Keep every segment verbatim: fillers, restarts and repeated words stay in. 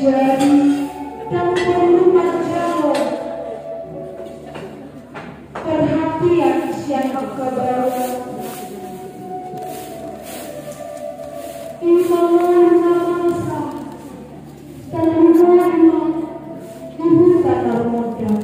Jadi, ndang porlu manjalo perhatian sian angka baoa. Ima ngolu na masa, tarlumobi ma di huta na rumondang.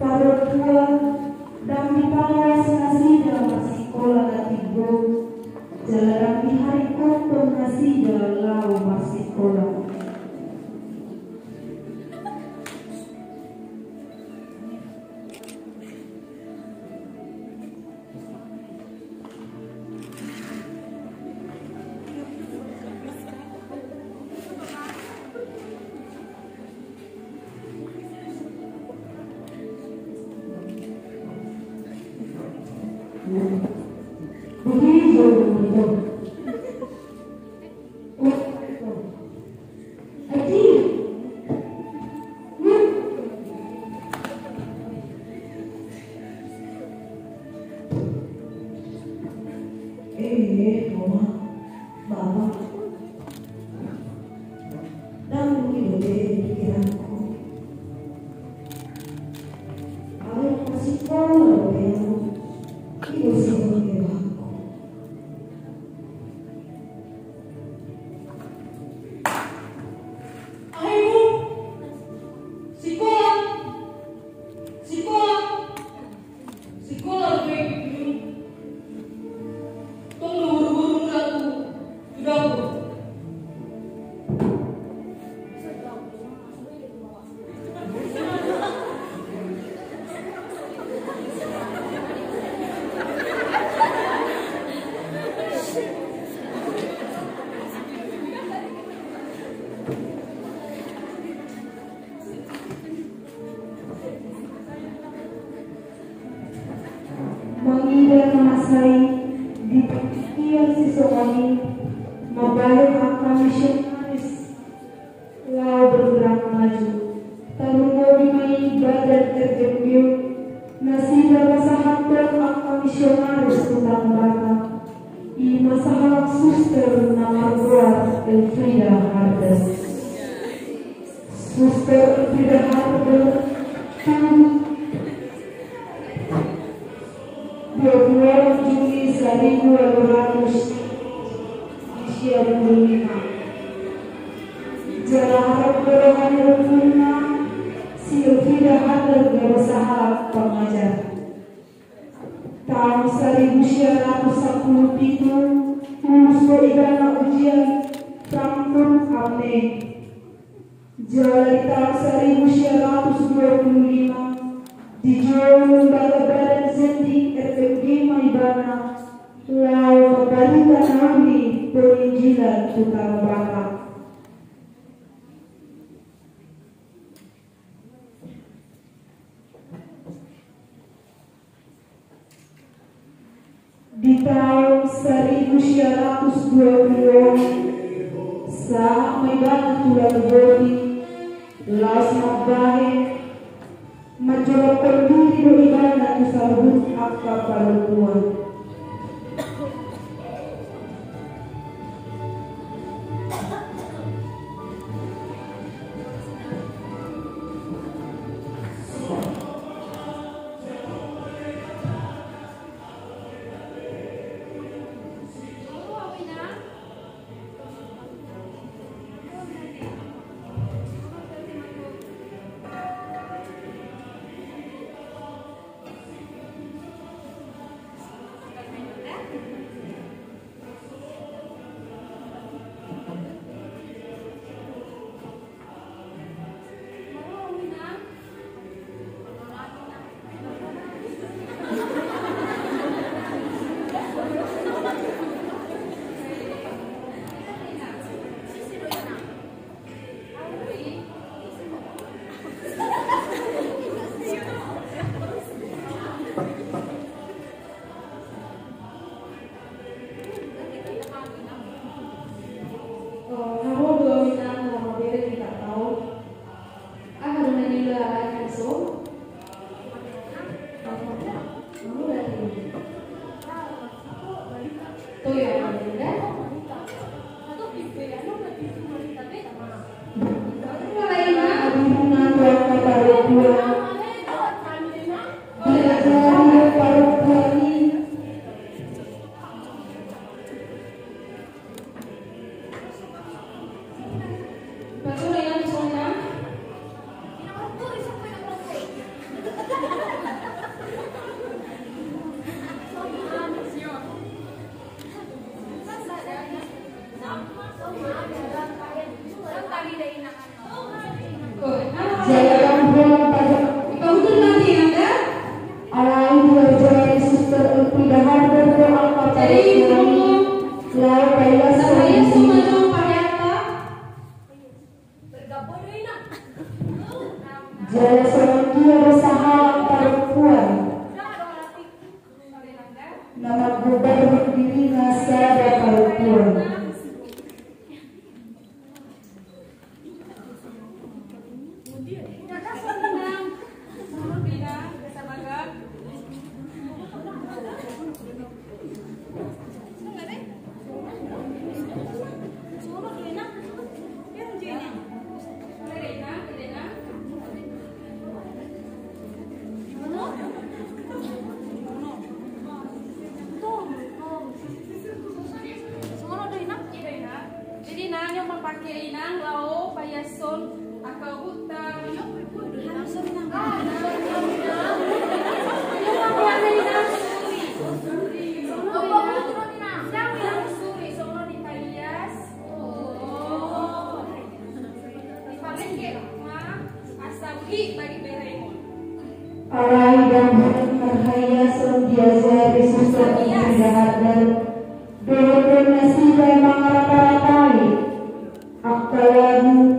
Parompuan ndang dipalas nasida marsikola na timbo, jala ndang diharingkothon nasida laho marsikola. Eh, Roma, Bapa. Ndang mungkin dope di pikiranku. Au marsikola dope au. Ido sikola dope au. Ayo, sikola, sikola, sikola dope. Tong do guru-guru muda tu, tu dapur. Mangida na masa i, di partingkian sisongon i, mambahen angka misionaris laho bergerak maju. Tarlumobi ma i badan R J P O, nasida pasahathon angka misionaris tu Tanah Batak. Ima sahalak suster na margoar Elfrida Harder. Suster Elfrida Harder, dua puluh onom Juni saribu walu ratus sia pulu lima. Jala harap roha ni ompunta si Elfrida Harder gabe sahalak pangajar. Taon saribu sia ratus sampulu pitu, lulus do ibana ujian Frankfurt am Main. Jala di taon saribu sia ratus dua pulu lima, dijou lembaga badan Zentrum R F G ma ibana, laho mambarita na uli penginjilan tu Tanah Batak. Di taon saribu sia ratus dua pulu onom, sahat ma ibana tu Lalu Boti, laos mambahen, manjolongkon diri do ibana tu saluhut angka parompuan. Alai ndang hurang marhiason diajari suster Frida Handar, dohot nasida mangaraparapai angka lagu.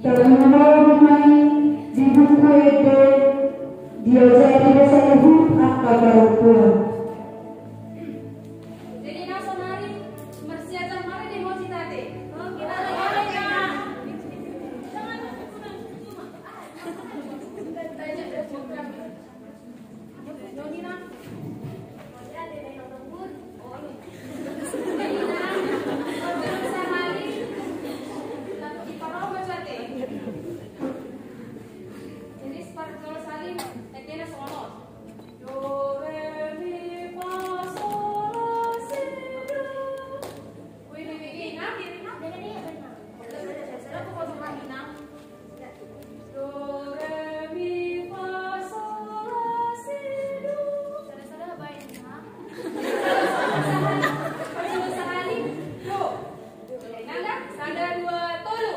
Tarlumobi ma i di buku ende, diajari do saluhut angka parompuan. Jadi na sonari marsiajar ma di mojit ate. Jadi, separuh sali, ete na songon on. Do, re, mi, fa, sol, la, si, do. Wih, wih, wih, wih, nah. Do, re, mi, fa, sol, la, si, do. Sada, sada, baik, nah. Sahali, do. Sada, dua, tolu.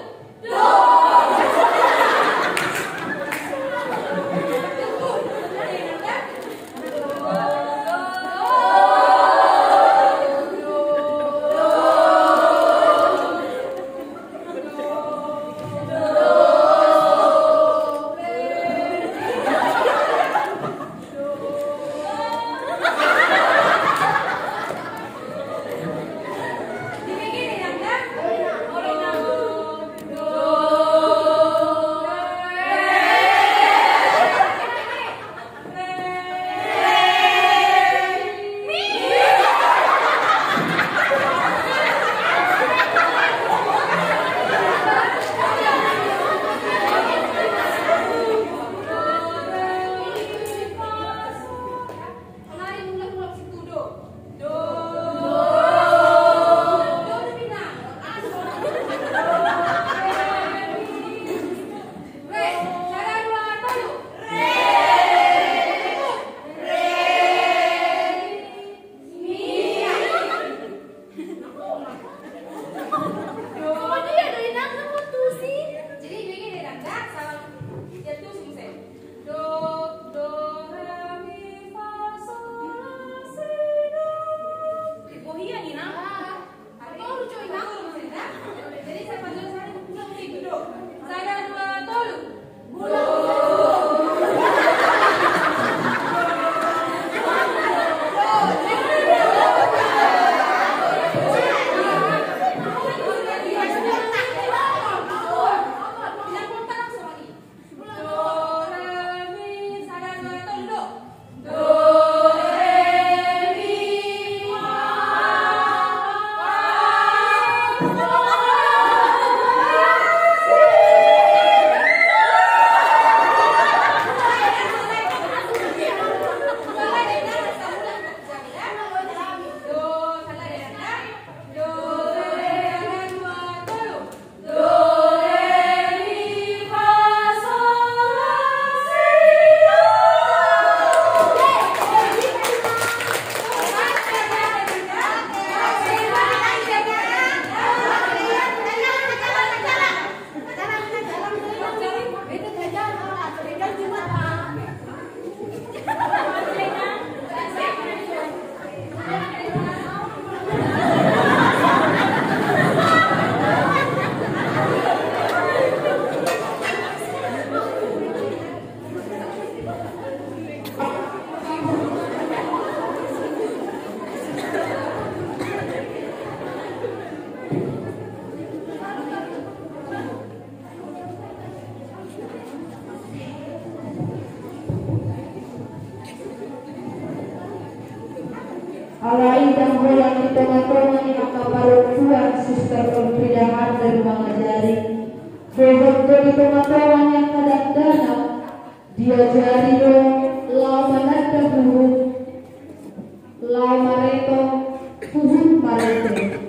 Jadi begini, Dangdang, salam. Ya, tuh, sungseng. Do, do, re, mi, fa, sol, la, si, do. Oh iya, Nina. Apa lu, coy, Nina? Jadi, saya panggil saya, ulang itu, do. Sada, dua, tolu. Alai ndang holan di tongatonga ni angka parompuan suster Frida Handar mangajari, dohot do di tongatonga ni angka dakdanak, diajari do laho mananda huhut, laho mareto huhut marende.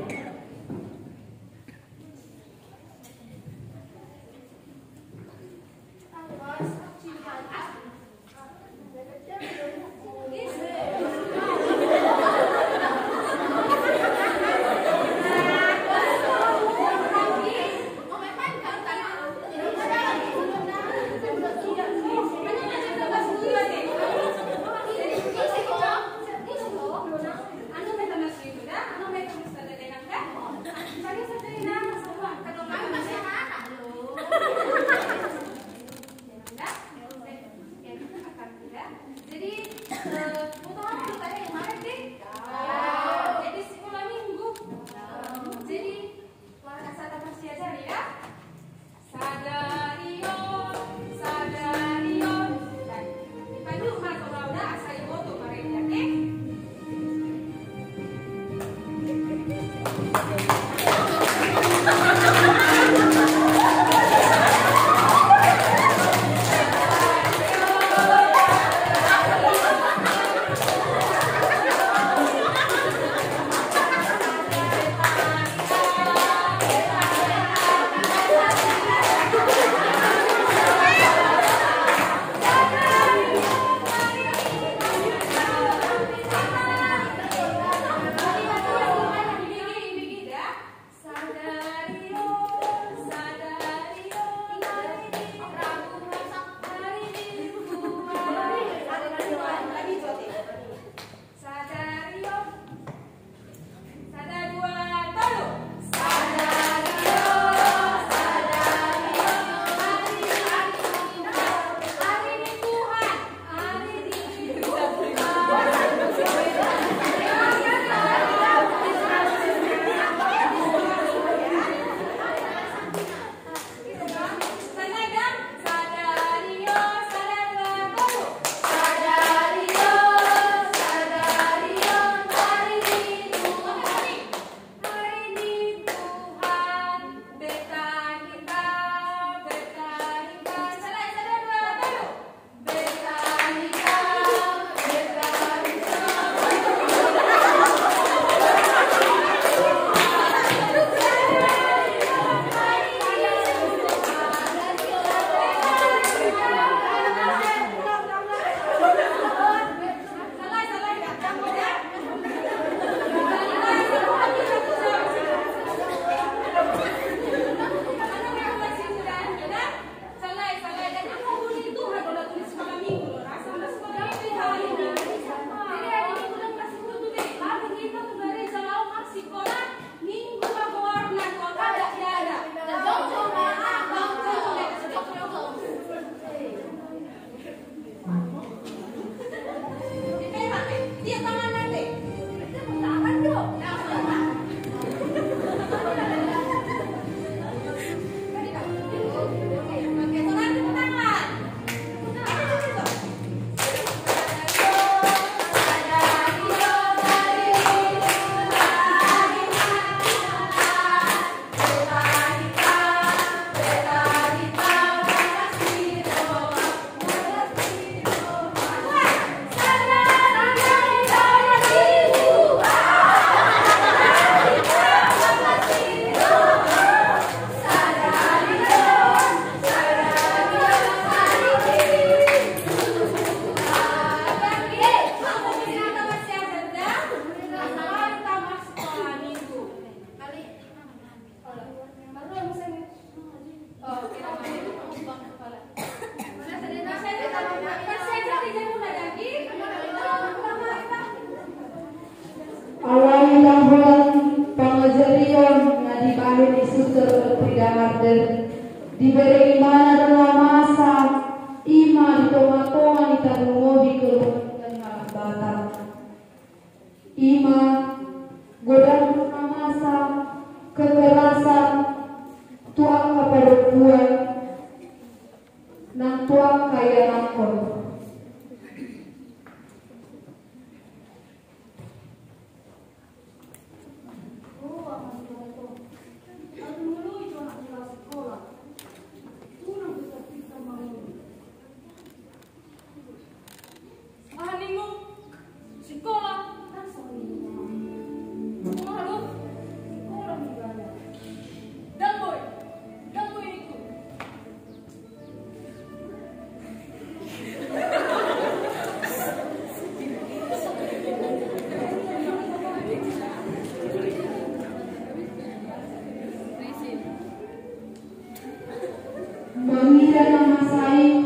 Amin. Suster Elfrieda Harder, dibereng ibana do na masa, ima di tonga-tonga ni tarlumobi keluarga ni halak Batak. Ima godang na masa kekerasan tu angka perempuan nang tu angka ianakhon. Aha ninmu? Sikola? Sikola do. Sikola di mana? Damboi. Damboi ningku. Mangido na masa i,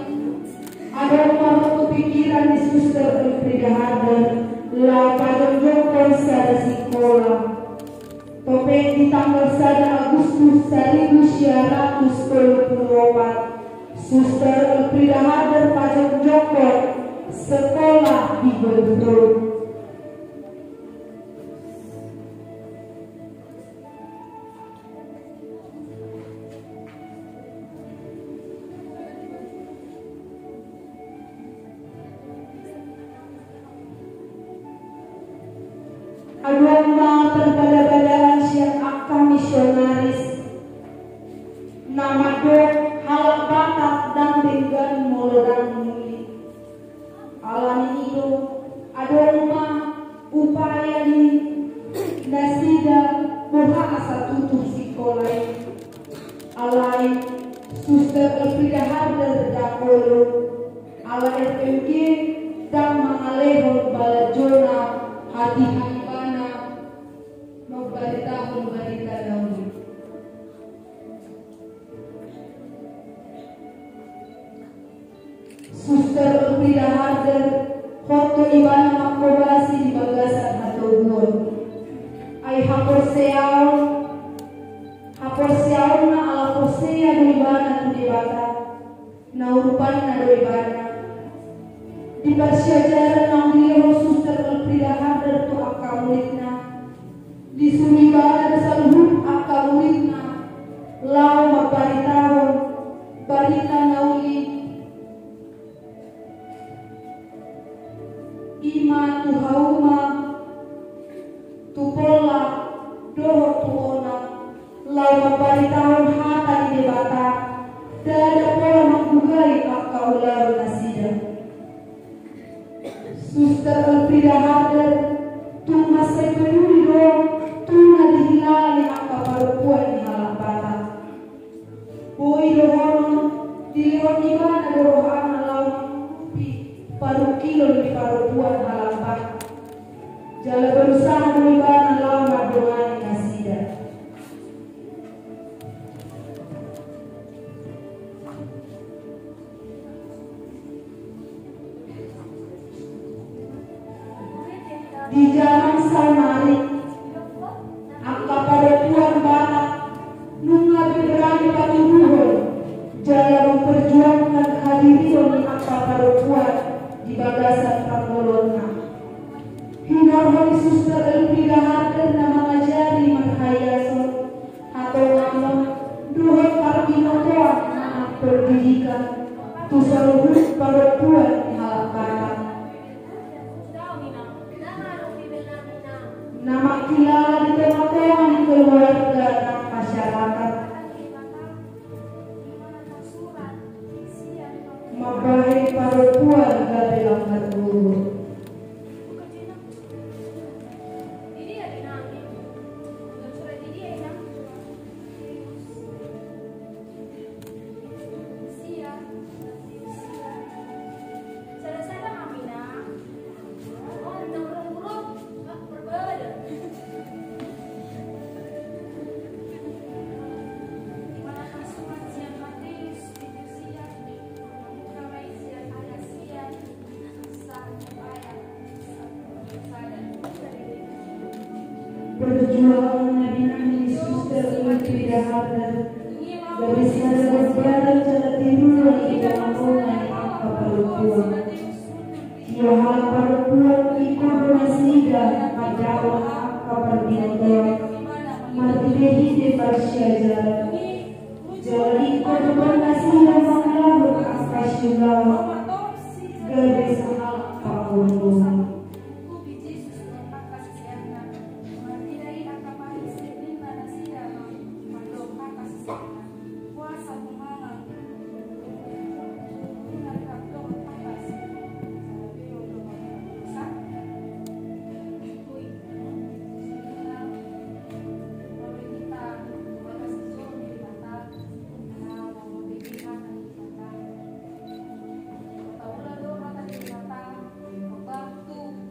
adong ma tu pikiran ni Suster Elfrieda Harder laho pajongjongkon sada sikola. Topet di tanggal sada Agustus saribu sia ratus tolu pulu opat, Suster Elfrieda Harder pajongjongkon sikola di Godbro. Adong ma parbada-badaan sian angka misionaris na mandok halak Batak ndang denggan molo ndang muli. Alani i do adong ma upaya ni nasida boha asa tutup sikola i. Alai Suster Elfrieda Harder ndang olo, ala R P U G ndang mangalehon balanjona hatiha ibana mambaritahon barita na uli. Suster Elfrieda Harder hot do ibana manghobasi di bagasan hatoguon. Ai haporseaon, haporseaonna ala porsea do ibana tu Debata, na urupanna do ibana. Di parsiajaran naung dilehon Suster Elfrieda Harder tu angka muridna, disuru ibana do saluhut angka muridna laho mambaritahon barita na uli. Ima tu hauma, tu pola, dohot tu ona, laho mambaritahon hata ni Debata, ndada pola manggugai angka ulaon nasida. Suster Elfrieda Harder tung mansai peduli do tu na dihilala ni angka parompuan ni halak Batak. Boi dohonon dilehon ibana do rohana laho mangurupi parungkilon ni parompuan halak Batak. Jala berusaha do ibana laho mandongani nasida. Di jaman saonari, angka parompuan Batak nunga be berani patuduhon jala memperjuangkan hadirion ni angka parompuan di bagasan parngoluonna. Hinorhon ni Suster Elfrieda Harder na mangajari marhaiason, hatongamon dohot parbinotoan manang pendidikan tu saluhut parompuan ni halak Batak. Na mangkilala di tonga-tonga ni keluarga nang masyarakat. Mambahen parompuan gabe langgar guru. Perjuangan na binahen ni Suster Elfrieda Ida handa, gabe sada badan jala tiruan i tongatonga ni angka parompuan. Ia halak parompuan ingkon do nasida mandaon angka parbinotoan marhitehite parsiajaran. Jala ingkon do nasida mangalehon angka siulaon gabe sahalak panggogoan.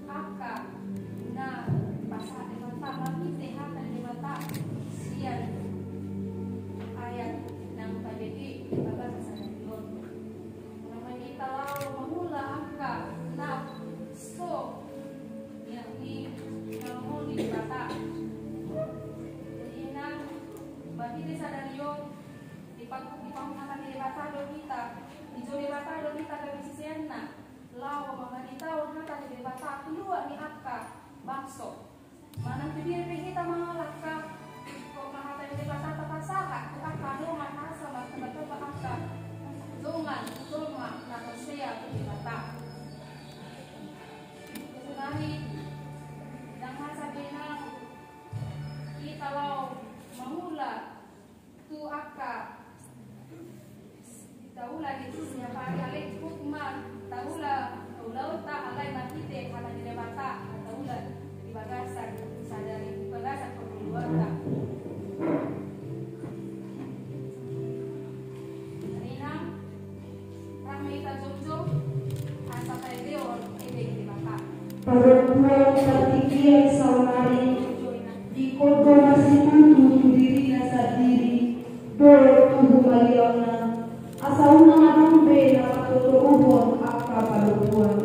Angka na dipasahat Debata marhite hata ni Debata sian ayat nang tabege di bagasan sadari on. Nang marhite laho mangula angka na so ni, ni, na mangolu ni Debata. Jadi nang marhite sadari on, dipa-, dipasahat Debata do hita, dijou Debata do hita gabe siseanna. Laho mambaritahon hata ni Debata tu luat ni angka bangso. Manang tu dia pe hita mangalangka, ingkon ma hata ni Debata tapasahat tu angka dongan asa martamba-tamba angka dongan jolma na porsea tu Debata. Sonari ndang masa be nang hita laho mangula tu angka taula di siapa hari alai cukup ma taula, taulaonta alai marhite hata ni Debata taula di bagasan sadari, di bagasan pergaulanna. Rina, rame hita jongjong asa taendehon ende ni Debata. Parompuan partingkian saonari ingkon do marsitutu tu dirina sandiri dohot tu humaliangna, asa unang adong be na patotoruhon angka parompuan.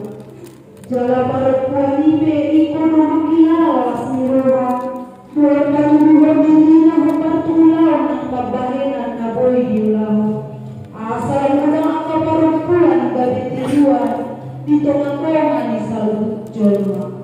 Jala parompuan i pe ingkon do mangkilala las ni roha dohot patuduhon dirina hombar tu ulaon nang pambahenan na boi diulahon. Asa unang angka parompuan gabe tiruan di tongatonga ni saluhut jolma.